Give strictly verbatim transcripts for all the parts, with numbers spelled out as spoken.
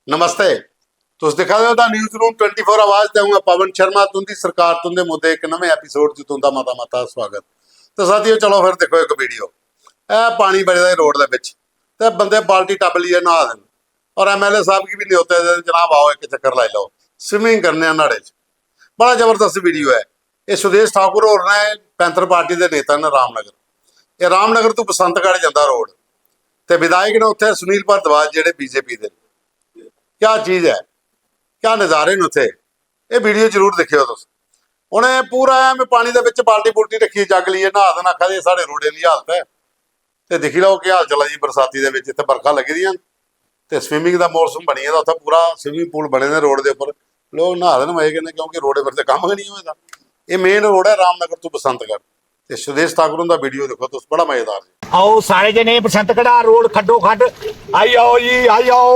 नमस्ते। तुस दिक्खा दे ओ दा न्यूज़ रूम ट्वेंटी फ़ोर आवाज ते अ'ऊं आं पवन शर्मा। तुं'दी सरकार तुं'दे मुद्दे इक नमें एपिसोड च तुं'दा मता मता स्वागत। ते साथियो, चलो फिर दिक्खो इक वीडियो। ऐ पानी बड़े दा रोड दे बिच ते बंदे बाल्टी टब लेइयै न्हा दे न और एमएलए साहब गी बी न्योते दे, "जनाब, आओ, इक चक्कर लाई लैओ, स्विमिंग करने आं न्हाड़े च।" बड़ा जबरदस्त वीडियो ऐ। एह् सुदेश ठाकुर होर न, पैंथर पार्टी दे नेता न रामनगर। एह् रामनगर तू बसंतगढ़ जंदा रोड ते विधायक न उत्थै सुनील भारद्वाज, जेह्ड़े बीजेपी दे न। क्या चीज ऐ, क्या नजारे न उत्थे। एह् वीडियो जरूर दिक्खेओ तुस। उ'नें पूरा ऐ में पानी दे बिच बाल्टी बुल्टी रक्खी, जग लेइयै न्हा दे न, आखा दे साढ़े रोड़ें दी हालत ऐ। ते दिक्खी लैओ केह् हाल चला दी बरसाती दे बिच। इत्थै बरखा लग्गी दियां न ते स्विमिंग दा मौसम बनी गेदा, उत्थै पूरा स्विमिंग पूल बने दे रोड दे उप्पर। लोक न्हा दे न मजे कन्नै, क्योंकि रोडे पर ते कम्म गै निं होए दा। एह् मेन रोड ऐ रामनगर तू बसंतगढ़। ते सुदेश ठाकुर हुंदा वीडियो दिक्खो तुस, बड़ा मजेदार जी। आओ सारे जने बसंतगढ़ा रोड खड्डो खड्ड, आई आओ जी, आई आओ।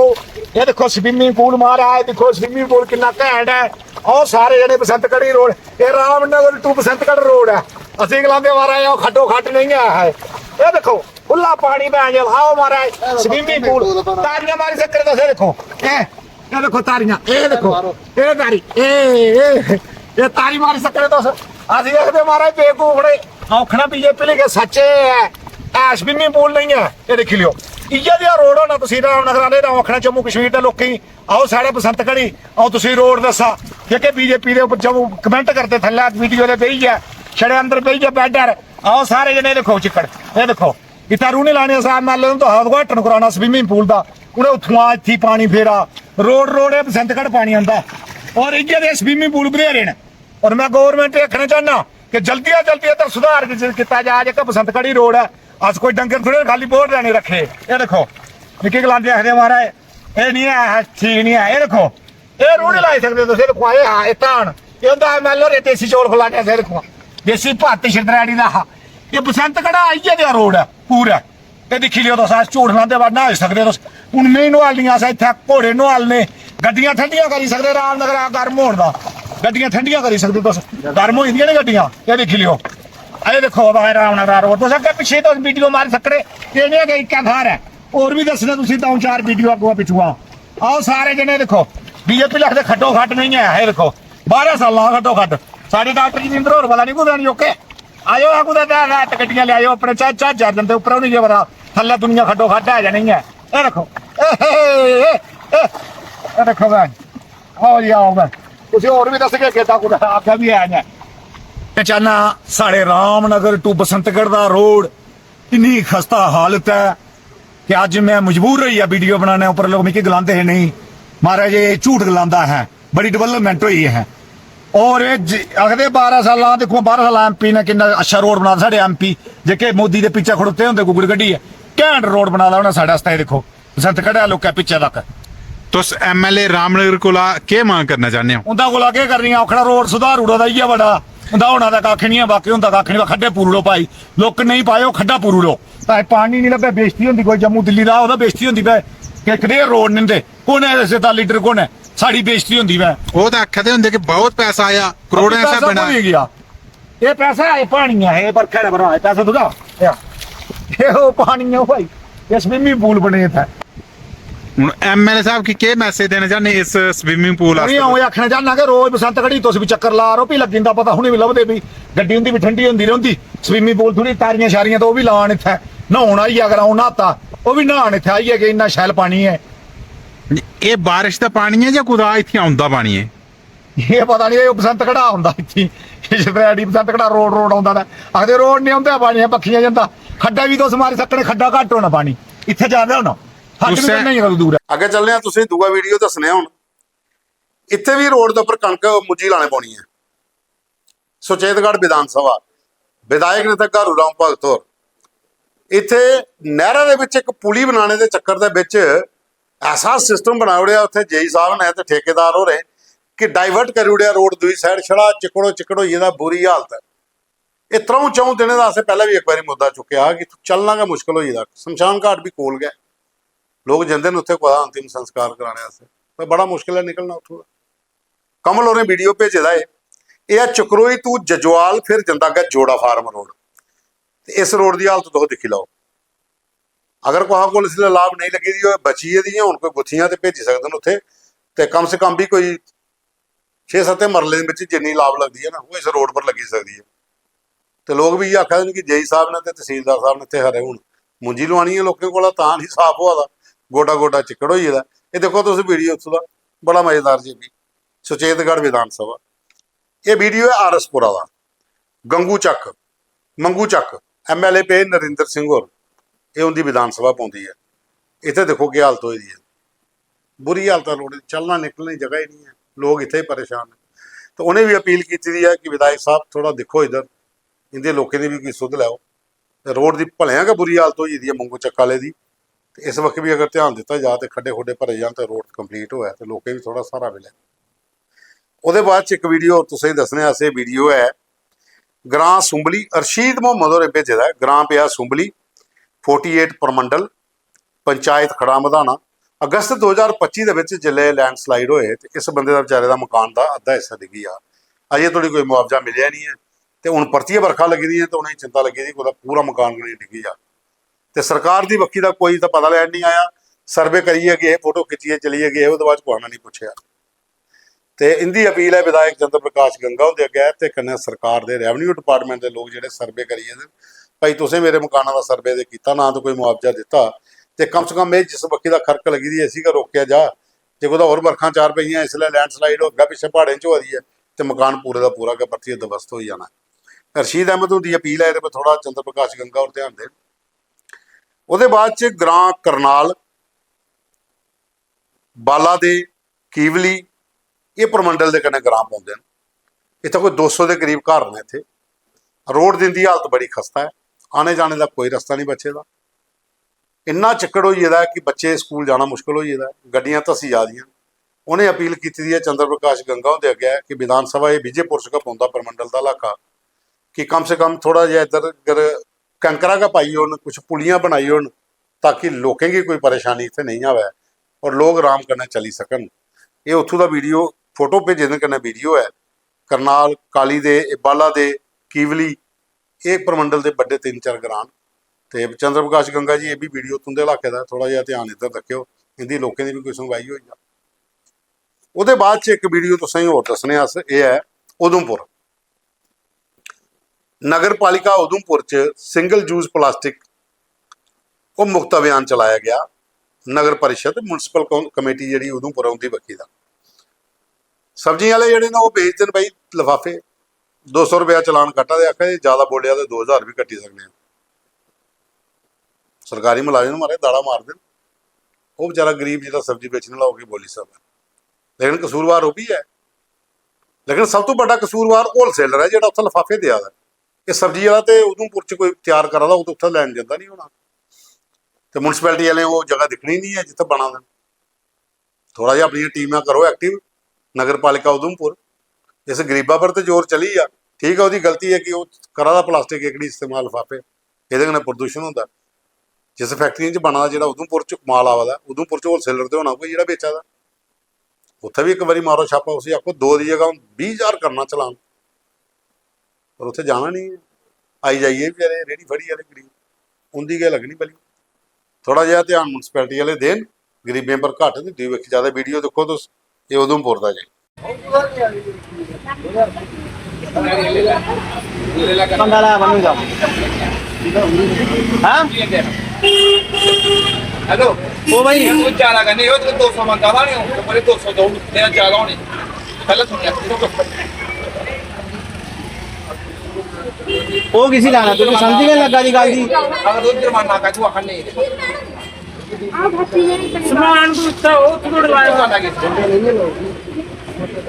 ये दिक्खो स्विमिंग पूल महाराज, दिक्खो स्विमिंग पूल किन्ना घैंट ऐ। आओ सारे जने बसंतगढ़ी रोड, ये रामनगर टू बसंतगढ़ रोड ऐ। ਅਸੀਂ ਗਲਾਂਦੇ ਮਾਰਾ ਆਓ ਖੱਡੋ ਖੱਡ ਨਹੀਂ ਆਇਆ ਹੈ। ਇਹ ਦੇਖੋ ਖੁੱਲਾ ਪਾਣੀ ਪੈ ਗਿਆ। ਆਓ ਮਹਾਰਾਜ, ਸਵਿਮਿੰਗ ਪੂਲ, ਤਾਰੀਆਂ ਮਾਰੀ ਸੱਕਰ ਤੁਸੀਂ ਦੇਖੋ। ਇਹ ਇਹ ਦੇਖੋ ਤਾਰੀਆਂ, ਇਹ ਦੇਖੋ, ਇਹ ਤਾਰੀ, ਇਹ ਇਹ ਇਹ ਤਾਰੀ ਮਾਰੀ ਸੱਕਰ ਤੁਸੀਂ। ਅਸੀਂ ਆਖਦੇ ਮਹਾਰਾਜ ਬੇਵਕੂਫ ਨੇ, ਔਖਣਾ ਬੀਜੇਪੀ ਲਈ ਕਿ ਸੱਚੇ ਹੈ। ਇਹ ਸਵਿਮਿੰਗ ਪੂਲ ਨਹੀਂ ਹੈ। ਇਹ ਦੇਖ ਲਿਓ, ਇయ్యੇ ਜਿਹਾ ਰੋਡ ਹੋਣਾ ਤੁਸੀਂ ਰਾਮਨਗਰ ਵਾਲੇ ਦਾ ਔਖਣਾ ਜੰਮੂ ਕਸ਼ਮੀਰ ਦੇ ਲੋਕੀ। ਆਓ ਸਾਡੇ ਬਸੰਤਗੜੀ, ਆਓ ਤੁਸੀਂ ਰੋਡ ਦੱਸਾ। ਕਿ ਕਿ ਬੀਜੇਪੀ ਦੇ ਉੱਪਰ ਜੰਮੂ ਕਮੈਂਟ ਕਰਦੇ ਥੱਲੇ ਵੀਡੀਓ ਦੇ ਪਈ ਹੈ, ਛੜੇ ਅੰਦਰ ਪਈ ਹੈ ਬੈਡਰ। ਆਓ ਸਾਰੇ ਜਣੇ ਦੇਖੋ ਚਿੱਕੜ, ਇਹ ਦੇਖੋ। इतना रूनी लाने साहब मैं लोगों तो उद्घाटन कराना स्विमिंग पूल का। उन्हें उत्थुआ इत्थी पानी फेरा, रोड रोड है बसंतगढ़ पानी आंदा। और इ'यै दे स्विमिंग पूल बथेरे न। और मैं गौरमेंट गी आखना चाहना कि जल्दी शा जल्दी इद्धर सुधार कि-, कीता जा। जेह्का बसंतगढ़ी रोड ऐ, अस कोई डंगर थोड़े खाल्ली बोर लैने रक्खे। एह् दिक्खो, मिगी गलांदे आखदे, "महाराज, एह् निं ऐ, ठीक निं ऐ।" एह् दिक्खो, एह् रूह निं लाई सकदे तुस। एह् दिक्खो, एह् हा, एह् धान, एह् होंदा एमएलए होरें देसी चौल खलाने असें। दिक्खो, देसी भत्त शिरदराड़ी दा हा। एह् बसंतगढ़ा इ'यै देआ रोड ऐ पूरा। एह् दिक्खी लैओ तुस, अस झूठ लांदे बाद न्हाई सकदे तुस। हून मेंही नुहालनियां असें इत्थै, घोड़े नुहालने, गड्डियां ठंडियां करी सकदे, रामनगरा गर्म होन दा, गड्डियां ठंडियां करी सकदे तुस। गर्म होई जंदियां ने गड्डियां। एह् दिक्खी लैओ, एह् दिक्खो भाई रामनगरा रोड, तुस अग्गें पिच्छें तुस वीडियो मारी सकदे। एह् निं ऐ कि इक्कै थाह्र ऐ, होर बी दस्सने तुसें द'ऊं चार वीडियो अग्गुआं पिच्छुआं। आओ सारे जने दिक्खो, बीजेपी आखदे खड्डो खड्ड नेईं ऐ। एह् दिक्खो, बारां साल्लां दा खड्डो खड्ड। साढ़े डाक्टर जितेंद्र होर पता निं कुतै निं ओके। आयो, आ कुतै ते रात गड्डियां लेआयो अपने, चाहे ज्हाजै जंदे उप्पर, उ'नेंगी पता थल्लै दुनिया खड्डो खड्ड ऐ जां नेईं ऐ। एह् दिक्खो, एह्, एह्, एह्, एह्, एह् दिक्खो भैन, आओ जी, आओ भैन। तुसें होर बी दस्सगे अग्गें, तां कुतै अग्गें बी है न। चाह्न्नां साढ़े रामनगर to बसंतगढ़ दा रोड इन्नी खस्ता हालत ऐ कि अज्ज मैं मजबूर होई गेआ वीडियो बनाने उप्पर। लोक मिगी गलांदे हे, "नेईं महाराज, एह् झूठ गलांदा है, बड़ी डेवलपमेंट होई है।" और एह् ज-, आखदे बारां साल्लां, दिक्खो बारां साल्लां एमपी ने किन्ना अच्छा रोड बनाया। साढ़े एमपी जेह्के मोदी दे पिच्छे खड़ोते होंदे गुगड़ कड्ढियै, घैंट रोड बनाए दा उ'नें साढ़े आस्तै। एह् दिक्खो, बसंतगढ़ लोकें पिच्छे तक। तुस एमएलए रामनगर कोला केह् मंग करना चाह्न्ने ओ? उं'दा कोला केह् करनी ऐ, आखना रोड सुधार ओड़ो दा इ'यै बड़ा। उं'दा होना दा कक्ख निं ऐ, बाकी होंदा कक्ख निं, खड्डे पूरी ओड़ो भाई, लोक नेईं पाएओ, खड्डा पूरी ओड़ो। भाई पानी निं लब्भे, बेइज्जती होंदी, कोई जम्मू दिल्ली दा होऐ तां बेइज्जती होंदी भाई, कि कनेह् रोड न इं'दे, कु'न ऐ इस दा लीडर, कु'न ऐ? साढ़ी बेइज्जती होंदी भाई। ओह् तां आखा दे होंदे कि बहुत पैसा आया, करोड़ें पैसा दा बना। भुल्ली गेआ। एह् पैसा ऐ, पानी ऐ, एह् बरखा दा भरा, एह् पैसा थोह्ड़ा। एह्, एह् ओह् पानी ऐ, ओह् भाई, एह् स्विमिंग पूल बने इत्थै। हून एमएलए साहब गी केह् मैसेज देना चाह्न्ने इस स्विमिंग पूल उ'नें आस्तै? अ'ऊं एह् आखना चाह्न्नां कि रोज बसंतगढ़ी तुस बी चक्कर ला करो, फ्ही लग्गी जंदा पता, उ'नें बी लभदे, फ्ही गड्डी उं'दी बी ठंडी होंदी रौंह्दी। स्विमिंग पूल थोह्ड़ी तारियां शारियां ते ओह् बी लान इत्थै, न्हौन आई जा, अगर अ'ऊं न्हाता, ओह् बी न्हान इत्थै आइयै कि इन्ना शैल पानी ऐ। एह् बारिश दा पानी ऐ जां कुतै इत्थै औंदा पानी ऐ? एह् पता निं, एह् बसंतगढ़ा औंदा इत्थै, इस तरह बसंतगढ़ा रोड, रोड औंदा तां आखदे रोड निं औंदा, पानी ऐ, बक्खियां जंदा। खड्डा बी तुस मारी सकने, खड्डा घट्ट होना पानी, इत्थै ज्यादा होना। हद बी तुसें करना ही कदूं दूर ऐ। अग्गें चलने आं, तुसें दूआ वीडियो दस्सने आं हून। इत्थै बी रोड दे उप्पर कनक मुंजी लाने पौनी ऐ। सुचेतगढ़ विधानसभा, विधायक ने इत्थै घारू राम भगत होर। इत्थै नैह्रा दे बिच इक पुली बनाने दे चक्कर दे बिच ऐसा सिस्टम बनाई ओड़ेआ उत्थै जेई साहब ने ते ठेकेदार होरें कि डाइवर्ट करी ओड़ेआ रोड दूई साइड, छड़ा चिक्कड़ो चिक्कड़ होई गेदा, बुरी हालत ऐ। एह् त्र'ऊं च'ऊं दिनें दा असें पैह्लें बी इक बारी मुद्दा चुक्केआ हा कि इत्थूं चलना गै मुश्कल होई गेदा। शमशान घाट बी कोल गै, लोक जंदे न उत्थै कुतै अंतिम संस्कार कराने आस्तै, पर बड़ा मुश्कल ऐ निकलना उत्थूं दा। कमल होरें वीडियो भेजे दा ऐ, एह् ऐ चक्रोई तू जजवाल, फिर जंदा अग्गै जोड़ा फार्म रोड। ते इस रोड दी हालत तुस दिक्खी लैओ। अगर कुसै कोल इसलै लाब नेईं लग्गी दी होऐ, बची गेदी ऐ, हून कोई गुत्थियां ते भेजी सकदे न उत्थै, ते कम से कम बी कोई छे सत्तें मरलें दे बिच जिन्नी लाब लगदी ऐ ना, ओह् इस रोड पर लग्गी सकदी ऐ। ते लोक बी इ'यै आखा दे न कि जेई साहब ने ते तहसीलदार साहब ने इत्थै खरे हून मुंजी लुआनी ऐ लोकें कोला, तां निं साफ होआ दा, गोड्डा गोड्डा चिक्कड़ होई गेदा। एह् दिक्खो तुस वीडियो उत्थूं दा, बड़ा मजेदार जे बी। सुचेतगढ़ विधान सभा, एह् वीडियो ऐ आर एस पुरा दा। गंगू चक, मंगू चक, एम एल ए पे नरेंद्र सिंह होर, एह् उं'दी विधान सभा पौंदी ऐ। इत्थै दिक्खो केह् हालत होई दी ऐ, बुरी हालत ऐ रोड दी, चलना निकलने दी जगह ही निं ऐ, लोक इत्थै ही परेशान न। ते उ'नें बी अपील कीती दी ऐ कि विधायक साहब, थोह्ड़ा दिक्खो इद्धर, इं'दे लोकें दी बी कोई सुध लैओ। ते रोड दी भलेआं गै बुरी हालत होई गेदी ऐ मंगू चक्क आह्ले दी। ते इस बक्खी बी अगर ध्यान दित्ता जा ते खड्डे खुड्डे भरे जान ते रोड कंप्लीट होऐ ते लोकें गी बी थोह्ड़ा स्हारा मिलै। ओह्दे बाद च इक वीडियो होर तुसेंगी दस्सने आं अस। एह् वीडियो ऐ ग्रां सुंबली, रशीद मोहम्मद होरें भेजे दा ऐ। ग्रां पेआ सुंबली, फोर्टी एट परमंडल, पंचायत खड़ा मधाना। अगस्त दो ज्हार पच्ची दे बिच जिसलै लैंडस्लाइड होए ते इस बंदे दा, बेचारे दा, मकान दा अद्धा हिस्सा डिग्गी गेआ। अजें धोड़ी कोई मुआवजा मिलेआ निं ऐ ते हून परतियै बरखा लग्गी दी ऐ ते उ'नेंगी चिंता लग्गी दी कुतै पूरा मकान गै निं डिग्गी जा। ते सरकार दी बक्खी दा कोई तां पता लैन निं आया। सर्वे करियै गे, फोटो खिच्चियै चलियै गे, ओह्दे बाद च कुसै ने निं पुच्छेआ। ते इं'दी अपील ऐ विधायक चंद्र प्रकाश गंगा हुंदे अग्गै ते कन्नै सरकार दे, रेवेन्यू डिपार्टमेंट दे लोक जेह्ड़े सर्वे करी गेदे न, भाई, तुसें मेरे मकाना दा सर्वे ते कीता, ना ते कोई मुआवजा दित्ता, ते कम से कम एह् जिस बक्खी दा खरक लग्गी दी ऐ, इसी गै रोकेआ जा। जे कुतै होर बरखां चार पेइयां, इसलै लैंडस्लाइड अग्गै पिच्छें प्हाड़ें च होआ दी ऐ, ते मकान पूरे दा पूरा गै परतियै दबस्त होई जाना ऐ। रशीद अहमद हुंदी अपील ऐ, एह्दे पर थोह्ड़ा चंद्र प्रकाश गंगा होर ध्यान देन। ओह्दे बाद च ग्रां करनाल, बाला दे, कीवली, एह् परमंडल दे कन्नै ग्रां पौंदे न। इत्थै कोई दो सौ दे करीब घर न। इत्थै रोड दी इं'दी हालत बड़ी खस्ता ऐ, आने जाने दा कोई रस्ता निं बचे दा। इन्ना चिक्कड़ होई गेदा ऐ कि बच्चे स्कूल जाना मुश्कल होई गेदा ऐ, गड्डियां धस्सी जा दियां न। उ'नें अपील कीती दी ऐ चंद्र प्रकाश गंगा हुंदे अग्गै कि विधान सभा, एह् विजयपुर च गै पौंदा परमंडल दा इलाका, कि कम से कम थोह्ड़ा जेहा इद्धर, इद्धर कैंकरा गै पाई ओड़न, कुछ पुलियां बनाई ओड़न, ताकि लोकें गी कोई परेशानी इत्थै नेईं आवै और लोक अराम कन्नै चली सकन। एह् उत्थूं दा वीडियो, फोटो भेजे दे कन्नै वीडियो ऐ। करनाल, काली दे, एह् बाला दे, कीवली, एह् परमंडल दे बड्डे तिन्न चार ग्रां न। ते चंद्र प्रकाश गंगा जी, एह् बी वीडियो तुं'दे इलाके दा ऐ, थोह्ड़ा जेहा ध्यान इद्धर रक्खेओ, इं'दी लोकें दी बी कोई सुनवाई होई जा। ओह्दे बाद च इक वीडियो तुसेंगी होर दस्सने अस, एह् ऐ उधमपुर। नगर पालिका उधमपुर च सिंगल यूज प्लास्टिक, ओह् मुक्त अभियान चलाया गेआ। नगर परिषद, म्युनिसिपल कौ-, कमेटी जेह्ड़ी उधमपुर ऐ, उं'दी बक्खी दा। सब्जियें आह्ले जेह्ड़े न, ओह् बेचदे न भाई लफाफे, दो सौ रपेआ चलान कट्टा दे, आखा दे, "ज्यादा बोलेआ ते दो ज्हार बी कट्टी सकने आं।" सरकारी मुलाजम, महाराज, दाड़ा मारदे न। ओह् बेचारा गरीब जेह्ड़ा सब्जी बेचने आह्ला, ओह् केह् बोली सकदा? लेकिन कसूरवार ओह् बी ऐ। लेकिन सब तों बड्डा कसूरवार होलसेलर ऐ, जेह्ड़ा उत्थै लफाफे देआ दा ऐ। एह् सब्जी आह्ला ते उधमपुर च कोई त्यार करा दा होग, ते उत्थै लैन जंदा निं होना। ते म्युनिसिपैलिटी आह्लें ओह् जगह दिक्खनी निं ऐ जित्थै बना दे न। थोह्ड़ा जेहा अपनियां टीमां करो एक्टिव, नगर पालिका उधमपुर। इस गरीबा पर ते जोर चली गेआ। ठीक ऐ, ओह्दी गलती ऐ कि ओह् करा दा प्लास्टिक एह्कड़ी इस्तेमाल, लफाफे, एह्दे कन्नै प्रदूशन होंदा। जिस फैक्ट्रियें च बना दा, जेह्ड़ा उधमपुर च माल आवा दा, उधमपुर च होलसेलर ते होना कोई जेह्ड़ा बेचा दा। उत्थै बी इक बारी मारो छापा, उसी आखो दो दी जगह हून बीह् ज्हार करना चलान। पर उत्थै जाना निं ऐ। आई जाइयै बी रेह्ड़ी फड़ी आह्ले गरीब, उं'दी गै लग्गनी बली। थोह्ड़ा जेहा ध्यान म्युनिसिपैलिटी आह्ले देन, गरीबें पर घट्ट ते दूई बक्खी जैदा। वीडियो दिक्खो तुस, एह् उधमपुर दा जे। कंधा ला बनू जा। हाँ? हेलो। ओ भाई। तू ज्यादा करने हो, तू दो सौ मंगा दा नहीं हो, पर दो सौ दो, तेरा ज्यादा होने। पहले सुनिया। ओ किसी लाना, तुझे समझ नहीं लगा दी गल दी। अगर तू जुर्माना का तू आखन नहीं। ਸਮਾਨ ਤੋਂ ਉੱਤੇ ਉਹ ਥੋੜਾ ਲਾਇਆ।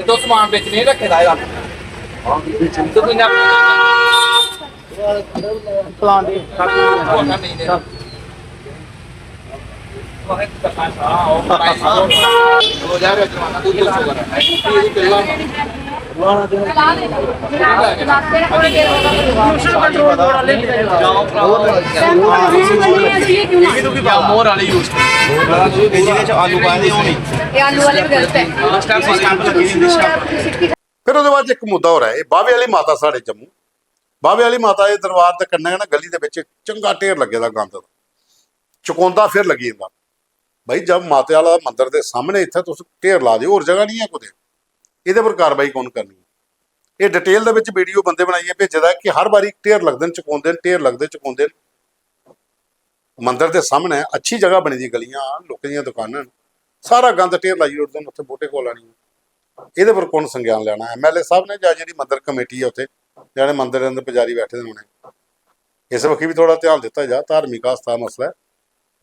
तो सामान बेचने रखे दा है। तो तूने प्लांट नहीं दे। ਮੋਰ ਵਾਲੇ ਯੂਜ਼ ਆਲੂ ਪਾਏ ਹੋਣੇ। ਇਹ ਆਲੂ ਵਾਲੇ ਵੀ ਗਲਤ ਹੈ। ਸਟੈਂਪ ਸਟੈਂਪ ਲੱਗੀ ਹੁੰਦੀ ਸਟੈਂਪ। ਫਿਰ ਉਹਦੇ ਬਾਅਦ 'ਚ ਇੱਕ ਮੁੱਦਾ ਹੋਰ ਹੈ। ਇਹ ਬਾਵੇ ਵਾਲੀ ਮਾਤਾ ਸਾਡੇ ਜੰਮੂ, ਬਾਵੇ ਵਾਲੀ ਮਾਤਾ ਦੇ ਦਰਬਾਰ ਦੇ ਕੰਨੇ ਨਾ ਗਲੀ ਦੇ ਵਿੱਚ ਚੰਗਾ ਢੇਰ ਲੱਗੇ ਦਾ ਗੰਦ ਦਾ। चकोंदा फिर लग्गी जंदा। भाई, जब माता आह्ला मंदर दे सामने इत्थै तुस ढेर ला दे ओ, होर जगह निं ऐ कुतै, एह्दे पर कारवाई कु'न करनी? एह् detail दे बिच video बंदे बनाइयै भेजे दा ऐ कि हर बारी ढेर लगदे न, चकोंदे न, ढेर लगदे, चकोंदे न। मंदर दे सामने अच्छी जगह बनी दी, गलियां, लोकें दियां दुकानां न, सारा गंद ढेर लाई ओड़दे न उत्थै बूह्टे कोल आनियै। एह्दे पर कु'न संज्ञान लैना? MLA साहब ने जां जेह्ड़ी मंदर कमेटी ऐ उत्थै, जेह्ड़े मंदर दे अंदर पुजारी बैठे दे न उ'नें? इस बक्खी बी थोह्ड़ा ध्यान दित्ता जा, धार्मिक आस्था दा मसला ऐ।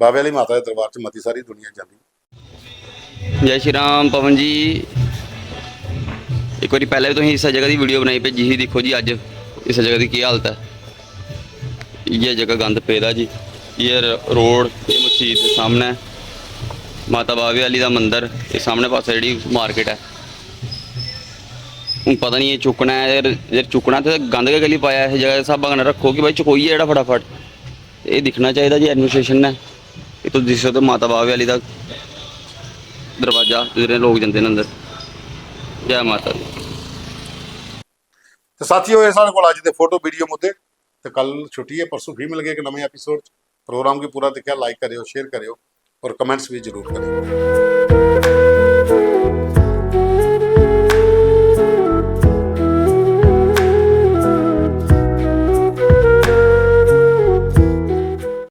बाबे आह्ली माता दे दरबार च मती सारी दुनिया जंदी। जय श्री राम पवन जी, इक बारी पैह्लें बी तुसें इस्सै जगह दी video बनाई भेजी ही। दिक्खो जी, अज्ज इस जगह दी केह् हालत ऐ। इ'यै जगह गंद पेदा जी, एह् road, एह् मसीत दे सामनै माता बावे आह्ली दा मंदर, एह् सामनै पासै जेह्ड़ी market ऐ। हून पता निं एह् चुक्कना ऐ, जेकर चुक्कना ते गंद गै कैह्ली पाया इस जगह दे स्हाबा कन्नै रक्खो कि भाई चकोइयै जेह्ड़ा फटाफट। एह् दिक्खना चाहिदा जी administration ने। एह् तुस दिक्खी सकदे माता बावे आह्ली दा दरवाजा, जिद्धरें लोक जंदे न अंदर। जै माता दी। ते साथियो, एह् साढ़े कोल अज्ज दे photo video मुद्दे। ते कल छुट्टी ऐ, परसों फ्ही मिलगे इक नमें episode च। Program गी पूरा दिक्खेआ, like करेओ, share करेओ और comments भी जरूर करेओ।